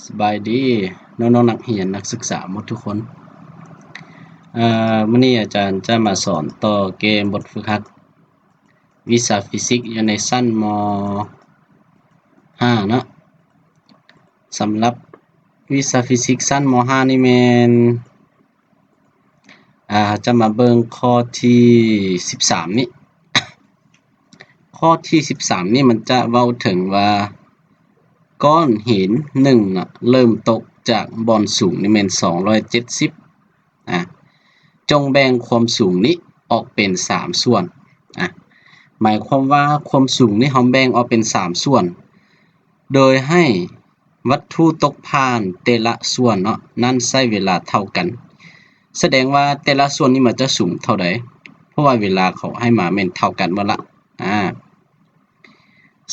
ສະບາຍດີນ້ອງໆນັກຮຽນນັກສຶກສາໝົດທຸກຄົນ. ເອີ ມື້ນີ້ອາຈານຈະມາສອນຕໍ່ແກ່ບົດຝຶກຫັດວິຊາຟີຊິກຢູ່ໃນຊັ້ນ ມໍຫ້າ ເນາະ. ສຳລັບວິຊາຟີຊິກຊັ້ນ ມໍຫ້າ ນີ້ແມ່ນ ອາ ຈະມາເບິ່ງຂໍ້ທີສິບສາມນີ້. ຂໍ້ທີສິບສາມນີ້ມັນຈະເວົ້າເຖິງວ່າ ກ້ອນຫີນໜຶ່ງນະ ເລີ່ມຕົກຈາກບ່ອນສູງນີ້ແມ່ນສອງຮ້ອຍເຈັດສິບ ອາ ຈົ່ງແບ່ງຄວາມສູງນີ້ອອກເປັນສາມສ່ວນ. ອາ ໝາຍຄວາມວ່າຄວາມສູງນີ້ເຮົາແບ່ງອອກເປັນສາມສ່ວນ ໂດຍໃຫ້ ວັດຖຸຕົກຜ່ານແຕ່ລະສ່ວນເນາະ ນັ້ນໃຊ້ເວລາເທົ່າກັນ. ສະແດງວ່າແຕ່ລະສ່ວນນີ້ມັນຈະສູງເທົ່າໃດ ເພາະວ່າເວລາເຂົາໃຫ້ມາແມ່ນເທົ່າກັນໝົດລະ. ອາ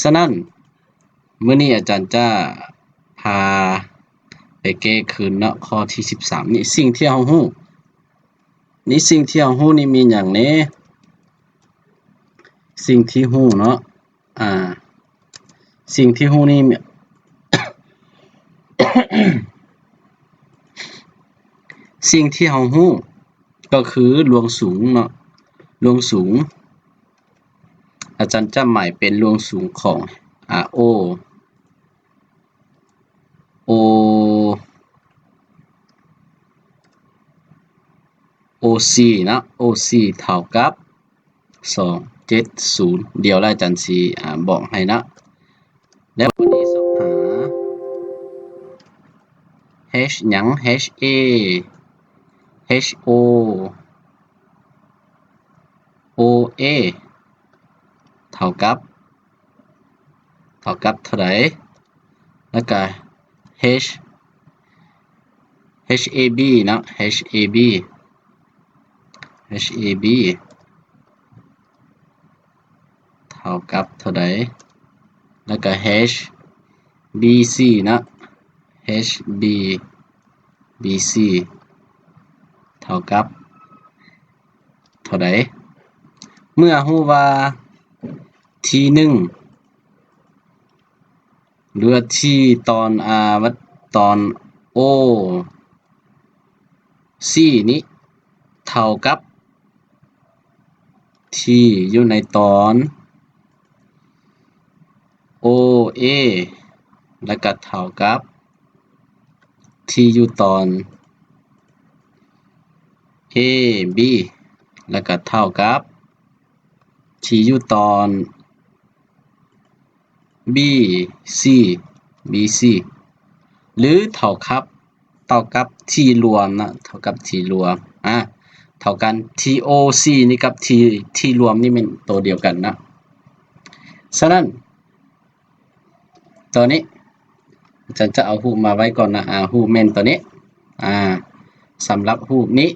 ສະນັ້ນ ມື້ນີ້ອາຈານຈະພາໄປແກ້ຄືນເນາະ ຂໍ້ທີສິບສາມນີ້. ສິ່ງທີ່ເຮົາຮູ້ ນີ້ ສິ່ງທີ່ເຮົາຮູ້ນີ້ມີຫຍັງແດ່? ສິ່ງທີ່ຮູ້ເນາະ ອາ ສິ່ງທີ່ຮູ້ນີ້ ສິ່ງທີ່ເຮົາຮູ້ກໍຄືລວງສູງເນາະ ລວງສູງ ອາຈານຈະໝາຍເປັນລວງສູງຂອງ ອາ ໂອ ໂອ ໂອຊີເນາະ ໂອຊີເທົ່າກັບ ສອງເຈັດສູນ ດຽວລະອາຈານຊິ ອາ ບອກໃຫ້ເນາະ. ແລ້ວບາດນີ້ຊອກຫາ ເຮຊຫຍັງ ເຮຊເອ ເຮຊໂອ ໂອເອ ເທົ່າກັບ ເທົ່າກັບເທົ່າໃດ? ແລ້ວກະ ເຮຊ ເຮຊເອບີເນາະ ເຮຊເອບີ ເຮຊເອບີ ເທົ່າກັບເທົ່າໃດ? ແລ້ວກະ ເຮຊບີຊີເນາະ ເຮຊບີ ບີຊີ ເທົ່າກັບເທົ່າໃດ? ເມື່ອຮູ້ວ່າທີໜຶ່ງ ຫຼືວ່າທີຕອນ ອາ ວັດຕອນໂອຊີນີ້ເທົ່າກັບທີຢູ່ໃນຕອນໂອເອ ແລ້ວກະເທົ່າກັບ ທີ່ຢູ່ຕອນເອບີ ແລ້ວກະເທົ່າກັບທີ່ຢູ່ຕອນບີຊີ ບີຊີ ຫຼືເທົ່າກັບ ເທົ່າກັບທີ່ລວມນະ ເທົ່າກັບທີ່ລວມ ອາ ເທົ່າກັນ ທີໂອຊີນີ້ກັບທີ່ ທີ່ລວມນີ້ແມ່ນໂຕດຽວກັນນະ. ສະນັ້ນ ຕອນນີ້ອາຈານຈະເອົາຮູບມາໄວ້ກ່ອນນະ ອາ ຮູບແມ່ນໂຕນີ້ ອາ ສຳລັບຮູບນີ້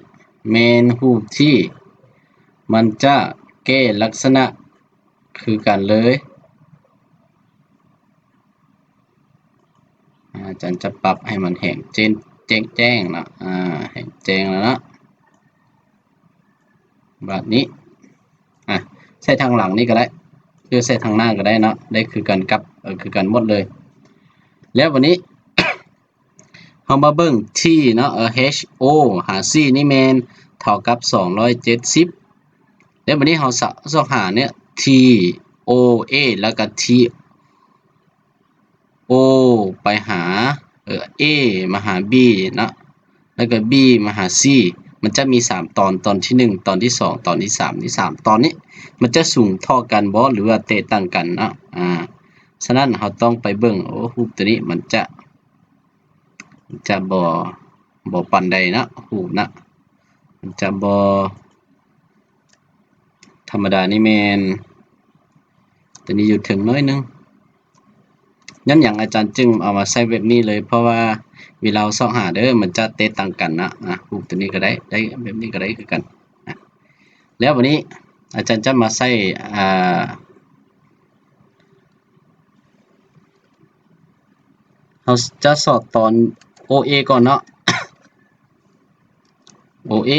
ແມ່ນຮູບທີ່ມັນຈະແກ້ລັກສະນະຄືກັນເລີຍ ອາຈານຈະປັບໃຫ້ມັນແຫ້ງເຈນ ແຈ້ງໆເນາະ ອາ ແຫ້ງແຈ້ງແລ້ວເນາະ. ບາດນີ້ ອາ ໃສ່ທາງຫຼັງນີ້ກໍໄດ້ ຫຼືໃສ່ທາງໜ້າກໍໄດ້ເນາະ ໄດ້ຄືກັນກັບ ເອີ ຄືກັນໝົດເລີຍ. ແລ້ວບາດນີ້ ເຮົາມາເບິ່ງທີເນາະ ເອີ ເຮຊໂອຫາຊີນີ້ແມ່ນເທົ່າກັບສອງຮ້ອຍເຈັດສິບ ແລ້ວບາດນີ້ເຮົາຊອກຫາເນຍ ທີໂອເອ ແລ້ວກໍທີ ໂອ ໄປຫາ ເອີ ເອມາຫາບີເນາະ ແລ້ວກໍບີມາຫາຊີ ມັນຈະມີສາມຕອນ ຕອນທີໜຶ່ງ ຕອນທີສອງ ຕອນທີສາມ ນີ້ ສາມຕອນນີ້ ມັນຈະສູງທໍ່ກັນບໍ່ ຫຼືວ່າແຕກຕ່າງກັນເນາະ. ອາ ສະນັ້ນເຮົາຕ້ອງໄປເບິ່ງ ໂອ ຮູບໂຕນີ້ມັນຈະ ຈະບໍ່ ບໍ່ປານໃດເນາະ ຮູບນະ ມັນຈະບໍ່ ທຳມະດານີ້ແມ່ນ ຕົວນີ້ຢູ່ເທິງໜ້ອຍໜຶ່ງ. ຍ້ອນຫຍັງອາຈານຈຶ່ງເອົາມາໃຊ້ແບບນີ້ເລີຍ ເພາະວ່າເວລາເຮົາຊອກຫາເດີ ມັນຈະແຕກຕ່າງກັນນະ. ອາ ຮູບຕົວນີ້ກໍໄດ້ ໄດ້ ແບບນີ້ກໍໄດ້ຄືກັນ. ອາ ແລ້ວບາດນີ້ອາຈານຈະມາໃຊ້ ອາ ເຮົາຈະຊອກຕອນໂອເອກ່ອນເນາະ ໂອເອ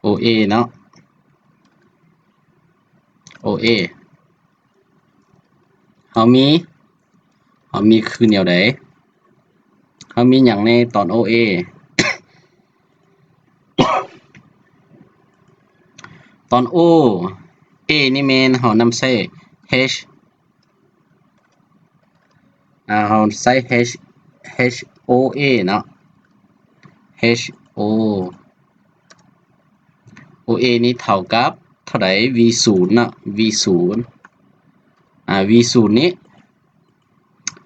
ໂອເອເນາະ ໂອເອ ເຮົາມີ ເຮົາມີຄືແນວໃດ? ເຮົາມີຫຍັງແດ່ຕອນ ໂອ ເອ? ຕອນ ໂອ ເອ ນີ້ແມ່ນເຮົານຳໃຊ້ H ອ່າ ເຮົາໃຊ້ H H O A ເນາະ H O O A ນີ້ເທົ່າກັບເທົ່າໃດ? V ສູນເນາະ V ສູນ ອ່າ V ສູນນີ້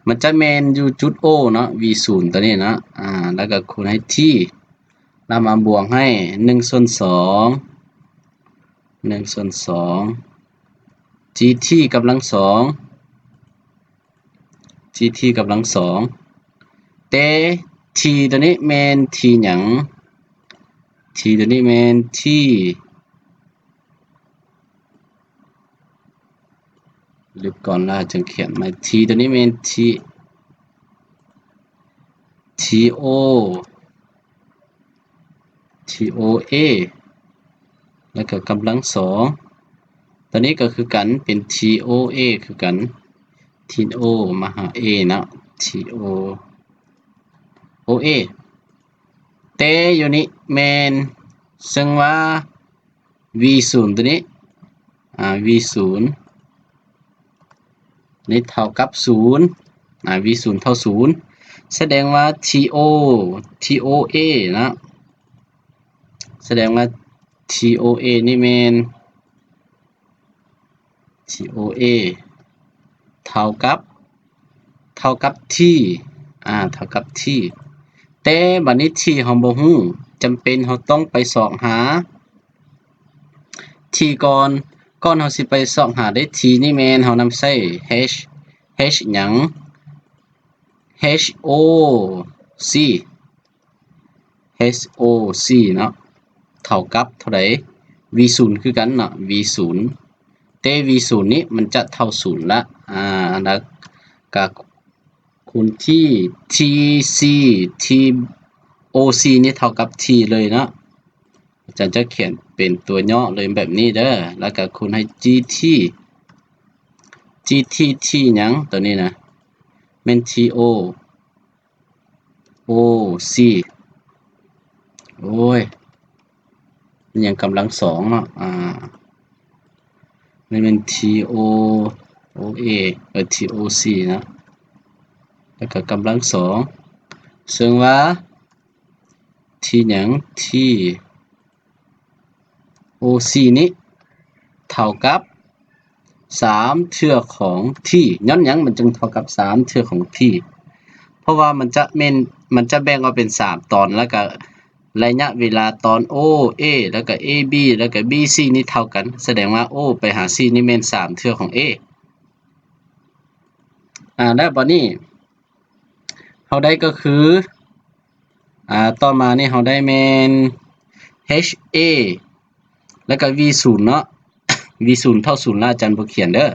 ມັນຈະແມ່ນຢູ່ຈຸດ O ເນາະ V ສູນຕົວນີ້ເນາະ ອ່າ ແລ້ວກໍຄູນໃຫ້ T ແລ້ວມາບວກໃຫ້ໜຶ່ງສ່ວນສອງ ໜຶ່ງສ່ວນສອງ G T ກຳລັງສອງ G T ກຳລັງສອງ ແຕ່ T ຕົວນີ້ແມ່ນ T ຫຍັງ? T ຕົວນີ້ແມ່ນ T ລຶບກ່ອນແລ້ວຈຶ່ງຂຽນໃໝ່ T ຕົວນີ້ແມ່ນ T T O T O A ແລ້ວກໍກຳລັງສອງ ຕົວນີ້ກໍຄືກັນເປັນ T O A ຄືກັນ T O ມາຫາ A ເນາະ T O O A ແຕ່ຢູ່ນີ້ແມ່ນ ເຊິ່ງວ່າ V ສູນຕົວນີ້ ອ່າ V ສູນ ນີ້ເທົ່າກັບສູນ ອ່າ V ສູນເທົ່າສູນ ສະແດງວ່າ T O T O A ເນາະ ສະແດງວ່າ T O A ນີ້ແມ່ນ T O A ເທົ່າກັບ ເທົ່າກັບ T ອ່າ ເທົ່າກັບ T ແຕ່ບັດນີ້ T ເຮົາບໍ່ຮູ້ ຈຳເປັນເຮົາຕ້ອງໄປຊອກຫາ T ກ່ອນ ກ່ອນເຮົາຊິໄປຊອກຫາໄດ້ T ນີ້ແມ່ນເຮົານຳໃຊ້ H H ຫຍັງ? H O C H O C ເນາະ ເທົ່າກັບເທົ່າໃດ? V ສູນຄືກັນເນາະ V ສູນ ແຕ່ V ສູນນີ້ມັນຈະເທົ່າສູນລະ ອ່າ ແລ້ວກະຄູນທີ່ T C T O C ນີ້ເທົ່າກັບ T ເລີຍເນາະ ອາຈານຈະຂຽນເປັນຕົວຫຍໍ້ເລີຍແບບນີ້ເດີ ແລ້ວກະຄູນໃຫ້ G T G T T ຫຍັງ? ຕົວນີ້ນະ ແມ່ນ T O O C ໂອ້ຍ ມັນຫຍັງກຳລັງສອງເນາະ ອ່າ ມັນແມ່ນ T O O A ເອີ T O C ເນາະ ແລ້ວກໍກຳລັງສອງ ເຊິ່ງວ່າ T ຫຍັງ? T O C ນີ້ເທົ່າກັບສາມເທື່ອຂອງ T ຍ້ອນຫຍັງມັນຈຶ່ງເທົ່າກັບສາມເທື່ອຂອງ T ເພາະວ່າມັນຈະແມ່ນ ມັນຈະແບ່ງອອກເປັນສາມຕອນ ແລ້ວກະໄລຍະເວລາຕອນ O A ແລ້ວກະ A B ແລ້ວກະ B C ນີ້ເທົ່າກັນ ສະແດງວ່າ O ໄປຫາ C ນີ້ແມ່ນສາມເທື່ອຂອງ A ອ່າ ແລ້ວບາດນີ້ ເຮົາໄດ້ກໍຄື ອ່າ ຕໍ່ມານີ້ເຮົາໄດ້ແມ່ນ H A ແລ້ວກໍ V ສູນເນາະ V ສູນເທົ່າສູນລະ ອາຈານບໍ່ຂຽນເດີ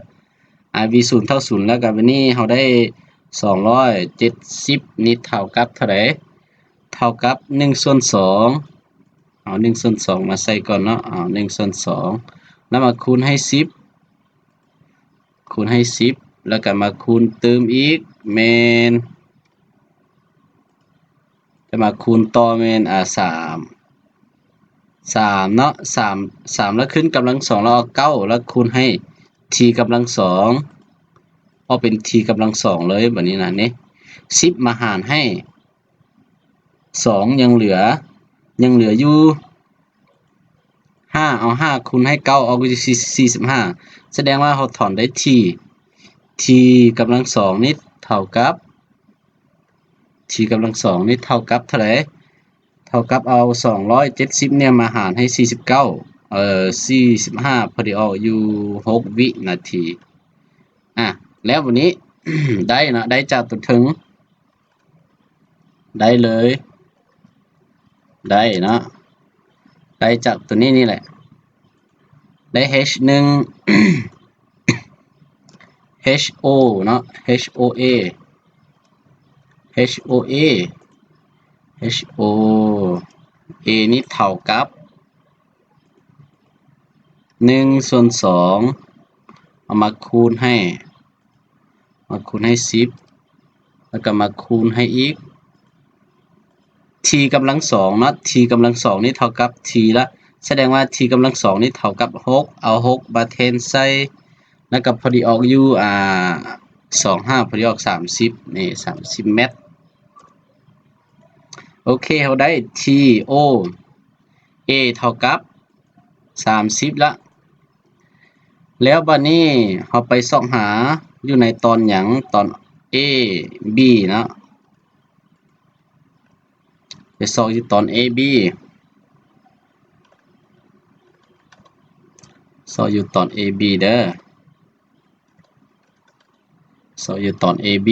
ອ່າ V ສູນເທົ່າສູນ ແລ້ວກໍບາດນີ້ເຮົາໄດ້ສອງຮ້ອຍເຈັດສິບນີ້ເທົ່າກັບເທົ່າໃດ? ເທົ່າກັບໜຶ່ງສ່ວນສອງ ເອົາໜຶ່ງສ່ວນສອງມາໃສ່ກ່ອນເນາະ ເອົາໜຶ່ງສ່ວນສອງ ແລ້ວມາຄູນໃຫ້ສິບ ຄູນໃຫ້ສິບ ແລ້ວກໍມາຄູນຕື່ມອີກ ແມ່ນ ຈະມາຄູນຕໍ່ແມ່ນ ອ່າ ສາມ ສາມເນາະ ສາມ ສາມ ແລ້ວຂຶ້ນກຳລັງສອງ ແລ້ວເອົາເກົ້າ ແລ້ວຄູນໃຫ້ T ກຳລັງສອງ ອອກເປັນ T ກຳລັງສອງເລີຍ ບາດນີ້ນະ ນີ້ ສິບມາຫານໃຫ້ ສອງ ຍັງເຫຼືອ ຍັງເຫຼືອຢູ່ຫ້າ ເອົາຫ້າຄູນໃຫ້ເກົ້າ ອອກຢູ່ສີ່ສິບຫ້າ ສະແດງວ່າເຮົາຖອນໄດ້ T T ກຳລັງສອງນີ້ເທົ່າກັບ T ກຳລັງສອງນີ້ເທົ່າກັບເທົ່າໃດ? ເທົ່າກັບເອົາສອງຮ້ອຍເຈັດສິບນີ້ມາຫານໃຫ້ສີ່ສິບເກົ້າ ເອີ ສີ່ສິບຫ້າ ພໍດີອອກຢູ່ຫົກວິນາທີ ອ່າ ແລ້ວບາດນີ້ ໄດ້ເນາະ ໄດ້ຈາກຕົວເທິງ ໄດ້ເລີຍ ໄດ້ເນາະ ໄດ້ຈາກຕົວນີ້ນີ້ແຫຼະ ໄດ້ H ໜຶ່ງ H O ເນາະ H O A H O A H O A ນີ້ເທົ່າກັບໜຶ່ງສ່ວນສອງ ເອົາມາຄູນໃຫ້ ມາຄູນໃຫ້ສິບ ແລ້ວກໍມາຄູນໃຫ້ອີກ t ກຳລັງສອງເນາະ t ກຳລັງສອງນີ້ເທົ່າກັບ t ລະ ສະແດງວ່າ t ກຳລັງສອງນີ້ເທົ່າກັບຫົກ ເອົາຫົກມາແທນໃສ່ ແລ້ວກໍພໍດີອອກຢູ່ ອາ ສອງຫ້າ ພໍດີອອກສາມສິບ ນີ້ ສາມສິບແມັດ. ໂອເຄ ເຮົາໄດ້ t o a ເທົ່າກັບສາມສິບລະ ແລ້ວບາດນີ້ເຮົາໄປຊອກຫາຢູ່ໃນຕອນຫຍັງ? ຕອນ a b ເນາະ ໄປຊອກຢູ່ຕອນ a b ຊອກຢູ່ຕອນ a b ເດີ ຊອກຢູ່ຕອນ a b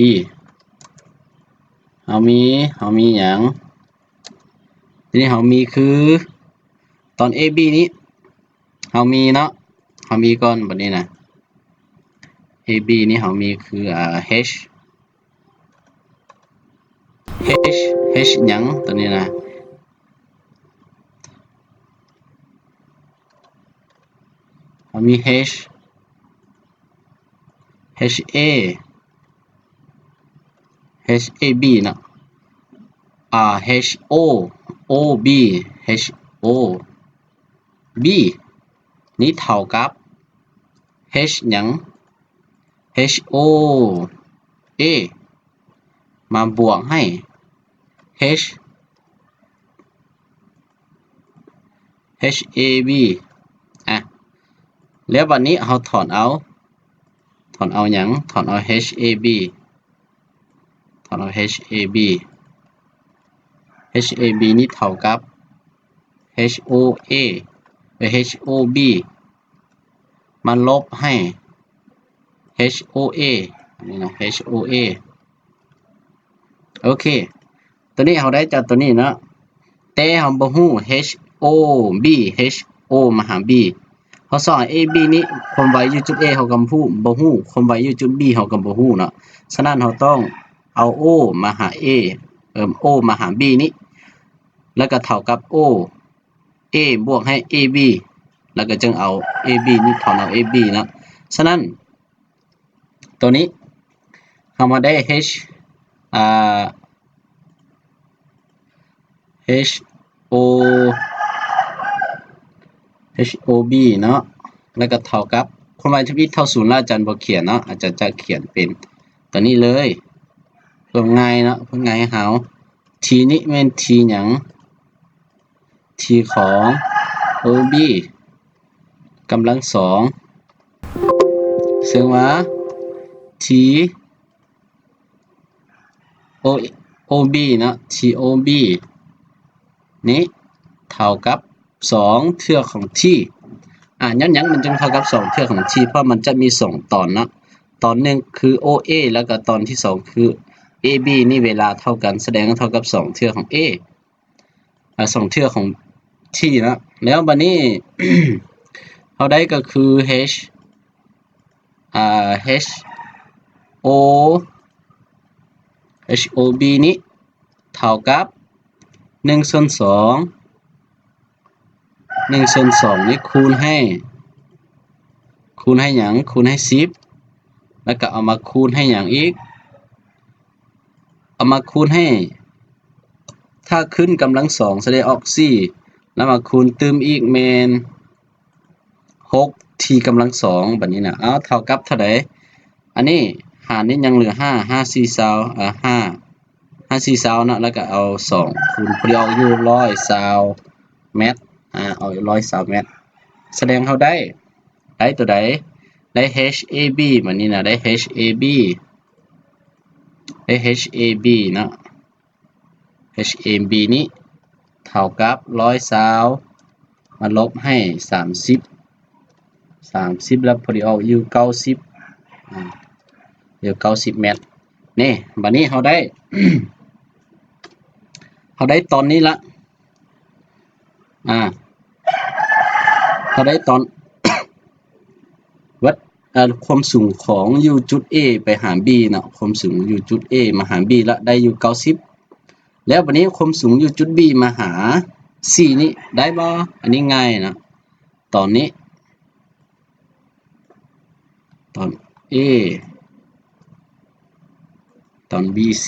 ເຮົາມີ ເຮົາມີຫຍັງ? ທີນີ້ເຮົາມີຄື ຕອນ a b ນີ້ ເຮົາມີເນາະ ເຮົາມີກ່ອນ ບາດນີ້ນະ a b ນີ້ເຮົາມີຄື h h h ຫຍັງ ໂຕນີ້ນະ ເຮົາມີ h h a h a b ເນາະ h o o b h o b ນີ້ເທົ່າກັບ h ຫຍັງ h o a ມາບວກໃຫ້ h h a b ອະ ແລ້ວບາດນີ້ເຮົາຖອນເອົາ ຖອນເອົາຫຍັງ? ຖອນເອົາ h a b ຖອນເອົາ h a b h a b ນີ້ເທົ່າກັບ h o a h o b ມາລົບໃຫ້ h o a ນີ້ນະ h o a ໂອເຄ ໂຕນີ້ເຮົາໄດ້ຈາກໂຕນີ້ເນາະ ແຕ່ເຮົາບໍ່ຮູ້ h o b h o ມາຫາ b ເຮົາຊອກ a b ນີ້ ຄວາມໄວຢູ່ຈຸດ a ເຮົາກໍບໍ່ຮູ້ ຄວາມໄວຢູ່ຈຸດ b ເຮົາກໍບໍ່ຮູ້ເນາະ ສະນັ້ນເຮົາຕ້ອງເອົາ o ມາຫາ a ເອີ o ມາຫາ b ນີ້ ແລ້ວກໍເທົ່າກັບ o a ບວກໃຫ້ a b ແລ້ວກໍຈຶ່ງເອົາ a b ນີ້ຖອນເອົາ a b ເນາະ ສະນັ້ນ ໂຕນີ້ເຮົາມາໄດ້ h ອ່າ h o h o b ເນາະ ແລ້ວກໍເທົ່າກັບ ຄວາມໝາຍທຳອິດເທົ່າສູນລະ ອາຈານບໍ່ຂຽນເນາະ ອາຈານຈະຂຽນເປັນໂຕນີ້ເລີຍ ເພື່ອງ່າຍເນາະ ເພື່ອງ່າຍໃຫ້ເຮົາ t ນີ້ແມ່ນ t ຫຍັງ? t ຂອງ o b ກຳລັງສອງ ເຊິ່ງວ່າ t o o b ເນາະ t o b ນີ້ເທົ່າກັບສອງເທື່ອຂອງ t ອາ ຍ້ອນຫຍັງມັນຈຶ່ງເທົ່າກັບສອງເທື່ອຂອງ t ເພາະມັນຈະມີສອງຕອນເນາະ ຕອນໜຶ່ງຄື o a ແລ້ວກໍຕອນທີສອງຄື a b ນີ້ເວລາເທົ່າກັນ ສະແດງວ່າເທົ່າກັບສອງເທື່ອຂອງ a ອາ ສອງເທື່ອຂອງ t ເນາະ ແລ້ວບາດນີ້ ເຮົາໄດ້ກໍຄື h ອ່າ h o h o b ນີ້ເທົ່າກັບໜຶ່ງສ່ວນສອງ ໜຶ່ງສ່ວນສອງນີ້ຄູນໃຫ້ ຄູນໃຫ້ຫຍັງ? ຄູນໃຫ້ສິບ ແລ້ວກໍເອົາມາຄູນໃຫ້ຫຍັງອີກ? ເອົາມາຄູນໃຫ້ ຖ້າຂຶ້ນກຳລັງສອງສະແດງອອກສີ່ ແລ້ວມາຄູນຕື່ມອີກແມ່ນຫົກ t ກຳລັງສອງ ບາດນີ້ນະ ເອົາ ເທົ່າກັບເທົ່າໃດ? ອັນນີ້ຫານນີ້ຍັງເຫຼືອຫ້າ ຫ້າສີ່ຊາວ ເອີ ຫ້າ ຫ້າສີ່ຊາວເນາະ ແລ້ວກໍເອົາສອງຄູນ ພໍດີອອກຢູ່ຮ້ອຍຊາວແມັດ ອາ ອອກຢູ່ຮ້ອຍຊາວແມັດ ສະແດງເຮົາໄດ້ ໄດ້ຕົວໃດ? ໄດ້ h a b ບາດນີ້ນະ ໄດ້ h a b ໄດ້ h a b ເນາະ h a b ນີ້ເທົ່າກັບຮ້ອຍຊາວ ມາລົບໃຫ້ສາມສິບ ສາມສິບ ແລ້ວພໍດີອອກຢູ່ເກົ້າສິບ ອາ ຢູ່ເກົ້າສິບແມັດ ນີ້ ບາດນີ້ເຮົາໄດ້ ເຮົາໄດ້ຕອນນີ້ລະ ອາ ເຮົາໄດ້ຕອນ ວັດ ເອີ ຄວາມສູງຂອງຢູ່ຈຸດ A ໄປຫາ B ເນາະ ຄວາມສູງຢູ່ຈຸດ A ມາຫາ B ລະໄດ້ຢູ່ເກົ້າສິບ ແລ້ວບາດນີ້ຄວາມສູງຢູ່ຈຸດ B ມາຫາ C ນີ້ໄດ້ບໍ່? ອັນນີ້ງ່າຍເນາະ ຕອນນີ້ ຕອນ A ຕອນ B C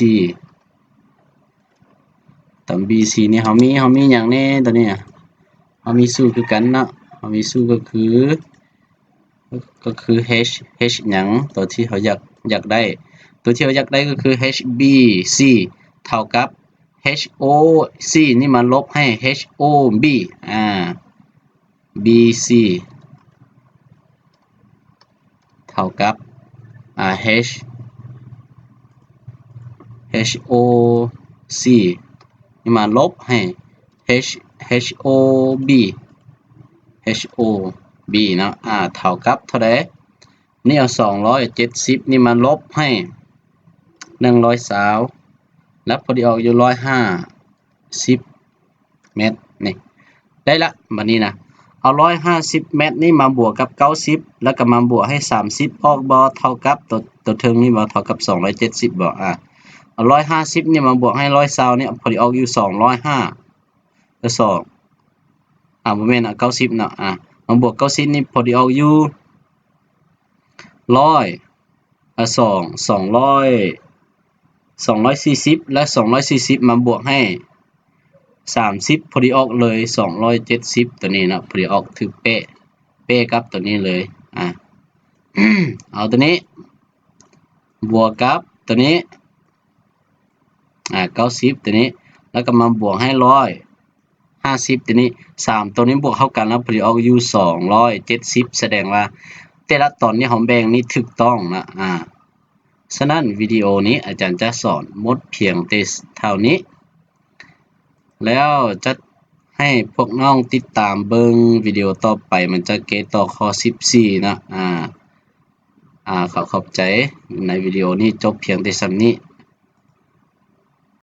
ຕອນ B C ນີ້ເຮົາມີ ເຮົາມີຫຍັງແດ່ຕອນນີ້? ເຮົາມີ two ຄືກັນເນາະ ເຮົາມີ two ກໍຄື ກໍຄື H H ຫຍັງ ຕົວທີ່ເຮົາຢາກ ຢາກໄດ້ ຕົວທີ່ເຮົາຢາກໄດ້ກໍຄື H B C ເທົ່າກັບ H O C ນີ້ມາລົບໃຫ້ H O B ອາ B C ເທົ່າກັບ ອາ H H O C ນີ້ມາລົບໃຫ້ H H O B H O B ເນາະ ອາ ເທົ່າກັບເທົ່າໃດ? ນີ້ເອົາສອງຮ້ອຍເຈັດສິບນີ້ມາລົບໃຫ້ໜຶ່ງຮ້ອຍຊາວ ແລ້ວພໍດີອອກຢູ່ຮ້ອຍຫ້າສິບແມັດນີ້ ໄດ້ລະ ບາດນີ້ນະ ເອົາຮ້ອຍຫ້າສິບແມັດນີ້ມາບວກກັບເກົ້າສິບ ແລ້ວກໍມາບວກໃຫ້ສາມສິບ ອອກບໍ່ ເທົ່າກັບຕົວ ຕົວເທິງນີ້ບໍ່ ເທົ່າກັບສອງຮ້ອຍເຈັດສິບບໍ່? ອາ ເອົາຮ້ອຍຫ້າສິບນີ້ມາບວກໃຫ້ຮ້ອຍຊາວນີ້ ພໍດີອອກຢູ່ສອງຮ້ອຍຫ້າ ກໍສອງ ອາ ບໍ່ແມ່ນ ເກົ້າສິບເນາະ ອາ ມາບວກເກົ້າສິບນີ້ ພໍດີອອກຢູ່ຮ້ອຍ ອາ ສອງ ສອງຮ້ອຍ ສອງຮ້ອຍສີ່ສິບ ແລະ ສອງຮ້ອຍສີ່ສິບມາບວກໃຫ້ສາມສິບ ພໍດີອອກເລີຍສອງຮ້ອຍເຈັດສິບ ຕົວນີ້ເນາະ ພໍດີອອກຖືກເປະ ເປະກັບຕົວນີ້ເລີຍ ອາ ເອົາຕົວນີ້ບວກກັບຕົວນີ້ ອາ ເກົ້າສິບຕົວນີ້ ແລ້ວກໍມາບວກໃຫ້ຮ້ອຍຫ້າສິບຕົວນີ້ ສາມຕົວນີ້ບວກເຂົ້າກັນແລ້ວ ພໍດີອອກຢູ່ສອງຮ້ອຍເຈັດສິບ ສະແດງວ່າແຕ່ລະຕອນທີ່ເຮົາແບ່ງນີ້ຖືກຕ້ອງນະ ອາ ສະນັ້ນວິດີໂອນີ້ອາຈານຈະສອນໝົດພຽງແຕ່ເທົ່ານີ້ ແລ້ວຈະໃຫ້ພວກນ້ອງຕິດຕາມເບິ່ງວິດີໂອຕໍ່ໄປ ມັນຈະແກ້ຕໍ່ຂໍ້ສິບສີ່ນະ ອາ ອາ ຂໍຂອບໃຈ ໃນວິດີໂອນີ້ຈົບພຽງແຕ່ສ່ຳນີ້.